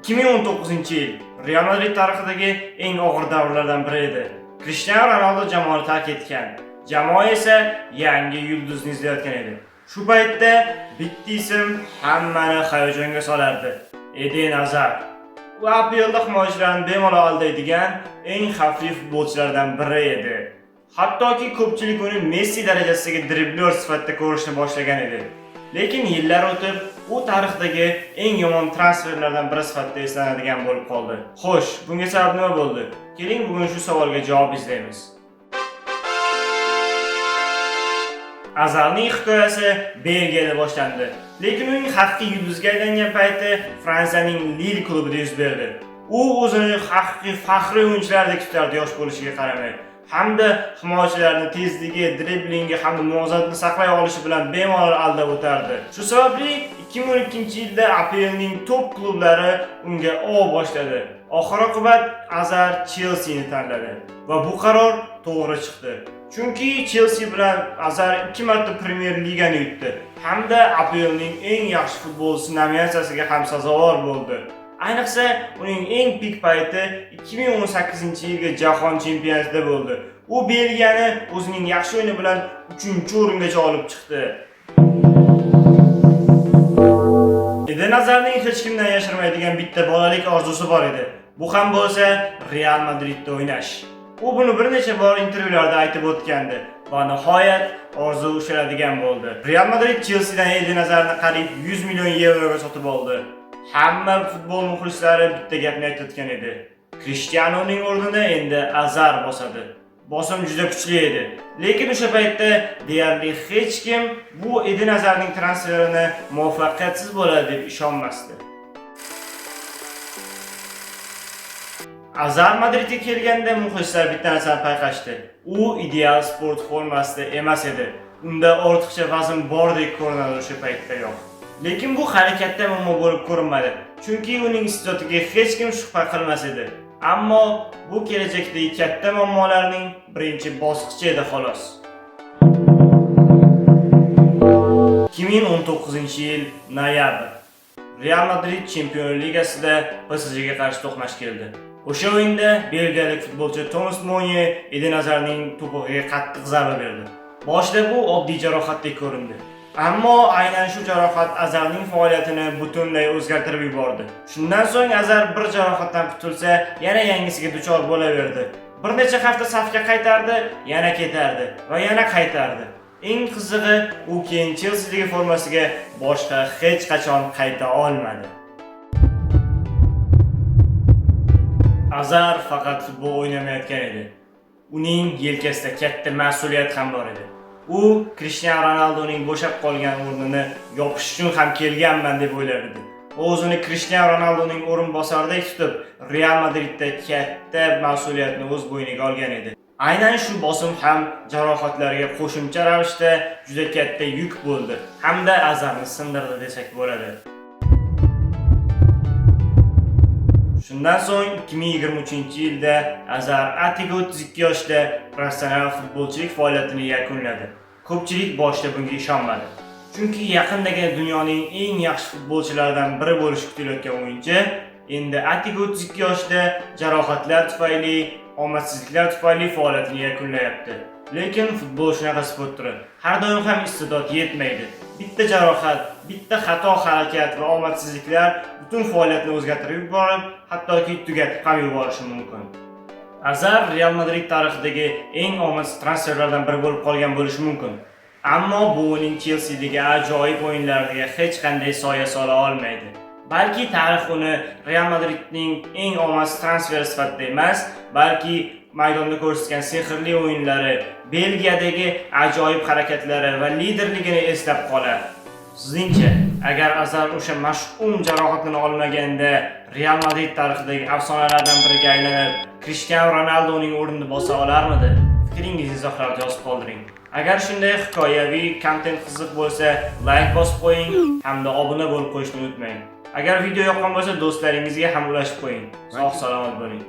2019-yil Real Madrid tarixidagi eng og'ir davrlardan biri edi. Cristiano Ronaldo jamoani tark etgan. Jamoa esa yangi yulduzni izlayotgan edi. Shu paytda bitta ism hammani hayajonga solardi. Eden Hazard. U APLda himoyachilarni bemalol aldaydigan eng xavfli futbolchilardan biri edi. Hattoki ko'pchilik uni Messi darajasidagi driblyor sifatida ko'rishni boshlagan edi. Lekin yillar o'tib, u tarixdagi eng yomon transferlardan biri sifatida eslanadigan bo'lib qoldi. Xo'sh, bunga sabab nima bo'ldi? Keling, bugun shu savolga javob izlaymiz. Azarning hikoyasi Belgiyada boshlandi. Lekin uning haqiqiy yulduzga aylangan payti Fransiyaning Lille klubida yuz berdi. U o'zini haqiqiy faxriy o'yinchilardek tutardi yosh bo'lishiga qaramay. Hamda himoyachilarni tezligi, driblingi hamda muvozanatni saqlay olishi bilan bemalol aldab o'tardi. Shu sababli 2012-yilda APLning top klublari unga ov boshladi. Oxir oqibat Azar Chelseani tanladi va bu qaror to'g'ri chiqdi. Chunki Chelsea bilan Azar 2 marta Premier Ligani yutdi hamda APLning eng yaxshi futbolchisi nominatsiyasiga ham sazovor bo'ldi. Ayniqsa, uning eng pik payti 2018-yilgi Jahon chempionatida bo'ldi. U Belgiyani o'zining yaxshi o'yini bilan 3-o'ringacha olib chiqdi. Eden Hazardning hech kimdan yashirmaydigan bitta bolalik orzusi bor edi. Bu ham bo'lsa Real Madridda o'ynash. U buni bir necha bor intervyularda aytib o'tgandi va nihoyat orzu ushaladigan bo'ldi. Real Madrid Chelseadan Eden Hazardni qariyb 100 million yevroga sotib oldi. Hamma futbol muxlislari bitta gapni aytayotgan edi. Cristianoning o'rnini endi Azar bosadi. Bosim juda kuchli edi. Lekin o'sha paytda deyarli hech kim bu Eden Hazardning transferini muvaffaqiyatsiz bo'ladi deb ishonmasdi. Azar Madridga kelganda muxlislar bitta narsani payqashdi. U ideal sport formasida emas edi. Unda ortiqcha vazn bordek ko'rinadi o'sha paytdayoq. Lekin bu hali katta muammo bo'lib ko'rinmadi. Chunki uning iste'dodiga hech kim shubha qilmas edi. Ammo bu kelajakdagi katta muammolarning birinchi bosqichi edi xolos. 2019-yil noyabr. Real Madrid Chempionlar Ligasida PSJga qarshi to'qnash keldi. O'sha o'yinda belgiyalik futbolchi Thomas Meunier Eden Hazardning to'pig'iga qattiq zarba berdi. Boshida bu oddiy jarohatdek ko'rindi. Ammo aynan shu jarohat Azarning faoliyatini butunlay o'zgartirib yubordi. Shundan so'ng Azar bir jarohatdan qutulsa, yana yangisiga duchor bo'laverdi. Bir necha hafta safga qaytardi, yana ketardi va yana qaytardi. Eng qizig'i, u keyin Chelseadagi formasiga boshqa hech qachon qayta olmadi. Azar faqat futbol o'ynamayotgan edi. Uning yelkasida katta mas'uliyat ham bor edi. U Cristiano Ronaldoning bo'shab qolgan o'rnini yopish uchun ham kelganman deb o'ylar edi. U o'zini Cristiano Ronaldoning o'rinbosaridek tutib, Real Madridda katta mas'uliyatni o'z bo'yniga olgan edi. Aynan shu bosim ham jarohatlarga qo'shimcha ravishda juda katta yuk bo'ldi hamda Azarni sindirdi desak bo'ladi. Shundan so'ng 2023-yilda Azar atigi 32 yoshda professional futbolchilik faoliyatini yakunladi. Ko'pchilik boshida bunga ishonmadi. Chunki yaqindagina dunyoning eng yaxshi futbolchilaridan biri bo'lishi kutilayotgan o'yinchi endi atigi 32 yoshda jarohatlar tufayli, omadsizliklar tufayli faoliyatini yakunlayapti. Lekin futbol shunaqa sport turi. Har doim ham iste'dod yetmaydi. Bitta jarohat, bitta xato harakat va omadsizliklar butun faoliyatni o'zgartirib yuborib, hattoki tugatib ham yuborishi mumkin. Azar Real Madrid tarixidagi eng omadsiz transferlardan biri bo'lib qolgan bo'lishi mumkin. Ammo bu uning Chelseadagi ajoyib o'yinlariga hech qanday soya sola olmaydi. Balki tarix uni Real Madridning eng omadsiz transferi sifatida emas, balki maydonda ko'rsatgan sehrli o'yinlari, Belgiyadagi ajoyib harakatlari va liderligini eslab qolar. Sizningcha, agar Azar o'sha mash'um jarohatini olmaganda Real Madrid tarixidagi afsonalardan biriga aylanib, Cristiano Ronaldoning o'rnini bosa olarmidi? Fikringizni izohlarda yozib qoldiring. Agar shunday hikoyaviy kontent qiziq bo'lsa, like bosib qo'ying hamda obuna bo'lib qo'yishni unutmang. Agar video yoqqan bo'lsa, do'stlaringizga ham ulashib qo'ying. Sog' salomat bo'ling.